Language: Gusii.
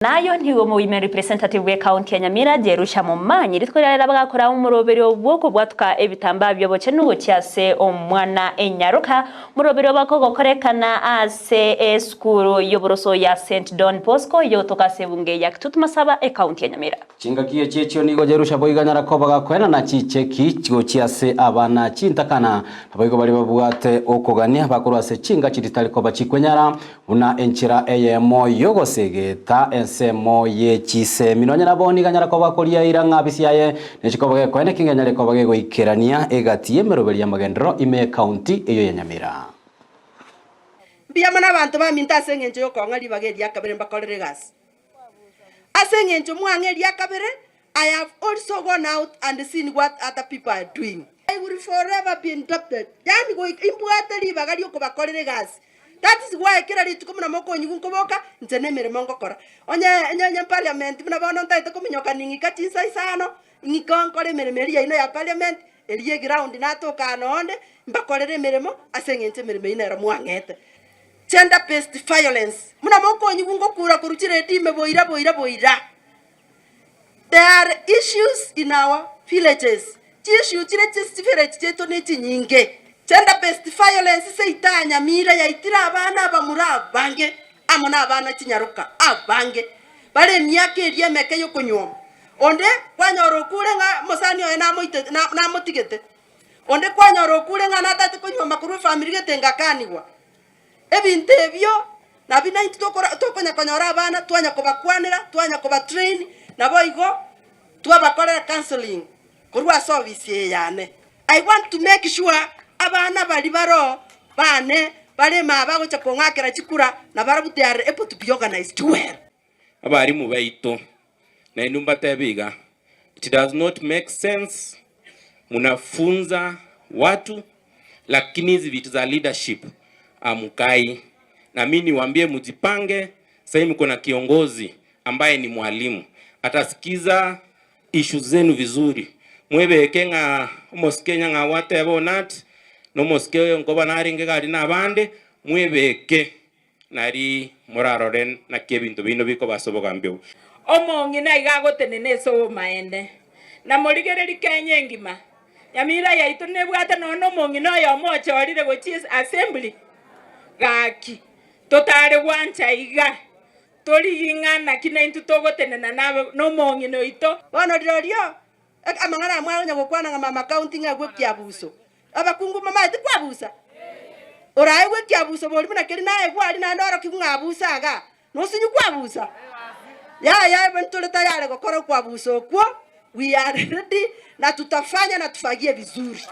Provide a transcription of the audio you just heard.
Nayo nigo Women Representative bw'Ecounty ya Nyamira Jerusha Momanyi rituko riarero bagakora omoroberio bw'okobwatuka ebitambaa bi'obochenu gochia ase omwana enyaroka, omoroberio bakogokorekana ase esukuru y'oboroso ya St Don Bosco yotoka ase ebunge ya Kitutu Masaba Ecounty ya Nyamira. Chingaki echi echio nigo Jerusha boigo anyara koba gakoenana chicheki gochia ase abana chintakana, naboigo baria babwate okogania bakorwa ase chingachi chitari koba chikwenyara, Buna enchera eyemo y'ogosegeta ensemo ye chisemi. Nonya nabo nigo anyare koba koria eira ng'a afisi yaye nechikoba gekoene ki ngenyare koba gegoikerania egati y'emeroberi y'amagenderero ime y'ecounty eyio ya Nyamira. Mbuya mono abanto baminto ase engencho y'okong'a ribaga eria kabere mbakorere egasi. Ase engencho mwang'a eria kabere, I have also gone out and seen what other people are doing. I will forever be indebted, yaani goika imbwate ribaga riokobakorera egasi. That is why kera rituko buna mokonyigwa nkoboka, inche nemeremo ngokora. Onye onye onye parliament buna bono ntagete kominyoka ning'ika chinsa isano, ng'ika nkore emeremo eria yaino ya parliament, eria eground natoka aa nonde, mbakorere emeremo ase eng'encho emeremo eyio nero mwang'ete. Gender based violence, buna mokonyigwa ngokura korwa chiredio ime boira boira boira. There are issues in our villages, chiissue chire chivillage chiaito ne chinyinge. Gender based violence seita Nyamira yaitire abana abamura abange amo na abana chinyaroka abange bare emiaka eria emeke yokonyuoma. Onde kwanyora okure ng'a omosani oye namoite namotigete, onde kwanyora okure ng'a natagete konyuoma korwa efamiri gete ngakanigwa. Ebinto ebio nabio naintwe tokora tokonya konyora abana twanya kobakwanera, twanya kobatrain, naboigo twabakorera counselling korwa ase ofisi eye yane. I want to make sure abana baria baroo bane bare ime aa bagocha kong'akera chikura nabarabwo they are able to be organized well. Abalimu baito, nainwe mbatebe iga, it does not make sense munafunza watu lakini hizi vitu za leadership hamukai. Na mi niwaambie mjipange, sahii mko na kiongozi ambaye ni mwalimu atasikiza issue zenu vizuri mwebeke ng'a omosike ng'a wateba onat na omosike oyo nkoba narenge gari na abande mwebeke Nari morarore naki ebinto biaino bikoba ase obogambi obo. Omong'ina iga agotenena ase obomaene, na morigererie Kenya engima. Nyamira yaito nebwate nonya nomong'ina oyomo ochorire gochia assembly. Gaki, totare gwancha iga, torigie ng'a naki naintwe togotenena nomong'ina oito. Bono rirorio, amang'ana aya mwagonya gokwana ng'a mama county ng'a agwo ekiabuso. Abakungu mbamaete kwabusa? Oraegwe ekiabuso boria buna keria naegwe aria naende orokigwe ng'a abusa igaa, nosinyu kwabusa? Yaya ebe ntore tayare gokora okwabusa okwo, we are ready na tutafanya na tufagie vizuri.